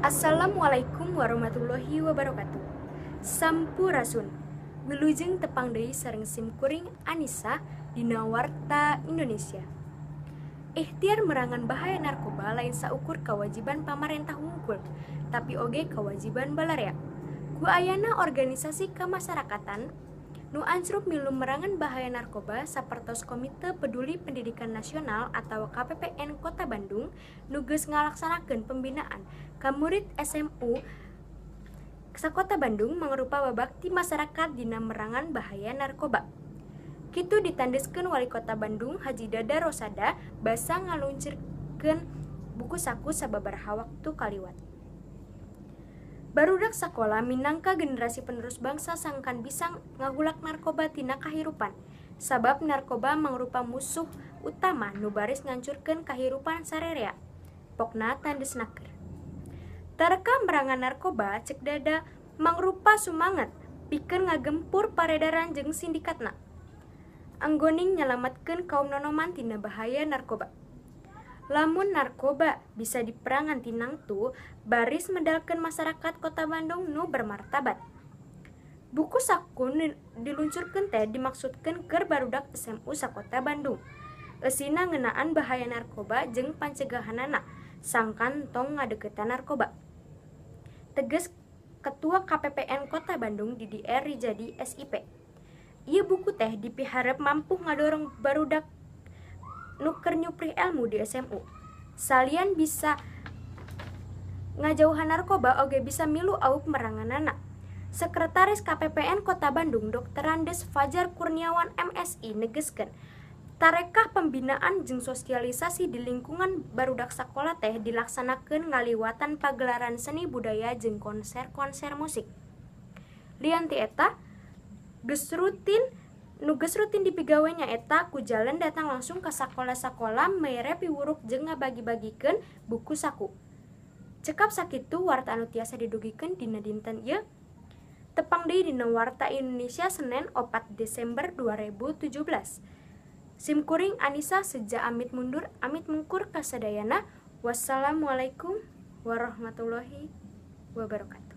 Assalamualaikum warahmatullahi wabarakatuh. Sampurasun. Wilujeng tepang deui sareng simkuring Anissa dina Warta Indonesia. Ikhtiar merangan bahaya narkoba lain saukur kewajiban pamarentah wungkul, tapi oge kewajiban balarea. Ku ayana organisasi kemasyarakatan nu ancrub milu merangan bahaya narkoba sapertos Komite Peduli Pendidikan Nasional atau KPPN Kota Bandung nu geus ngalaksanakeun pembinaan ka murid SMU sakota Bandung mangrupa babakti masyarakat dina merangan bahaya narkoba. Kitu ditandeskeun Wali Kota Bandung Haji Dada Rosada basa ngaluncurkeun buku saku sababaraha waktu kaliwat. Barudak sakola minangka generasi penerus bangsa sangkan bisa ngahulak narkoba tina kahirupan. Sabab narkoba mangrupa musuh utama nu baris ngancurkeun kahirupan sarerea. Pokna tandes naker. Tareka merangan narkoba cek Dada mangrupa sumanget pikeun ngagempur paredaran jeung sindikatna. Anggoning nyalametkeun kaum nonoman tina bahaya narkoba. Lamun narkoba bisa diperangan tinangtu baris medalkeun masyarakat Kota Bandung nu bermartabat. Buku saku nu diluncurkeun teh dimaksudkeun keur barudak SMU sakota Bandung. Eusina ngeunaan bahaya narkoba jeung pancegahanana sangkan tong ngadeukeutan narkoba. Teges Ketua KPPN Kota Bandung Didi R. Rijadi SIP. Ieu buku teh dipiharep mampu ngadorong barudak nu keur nyuprih elmu di SMU. Salian bisa ngajauhan narkoba oge bisa milu auk meranganana. Sekretaris KPPN Kota Bandung Dr. Andes Fajar Kurniawan MSI negeskeun tarekah pembinaan jeung sosialisasi di lingkungan barudak sakola teh dilaksanakeun ngaliwatan pagelaran seni budaya jeung konser-konser musik. Lian ti eta geus rutin nu geus rutin dipigawe nyaeta ku jalan datang langsung ke sakola-sakola mere piwuruk jeung ngabagi-bagikeun buku saku. Cekap sakitu warta anu tiasa didugikeun dina dinten ieu. Tepang deui dina Warta Indonesia Senin 4 Desember 2017. Simkuring Anissa seja amit mundur amit mungkur kasadayana. Wassalamualaikum warahmatullahi wabarakatuh.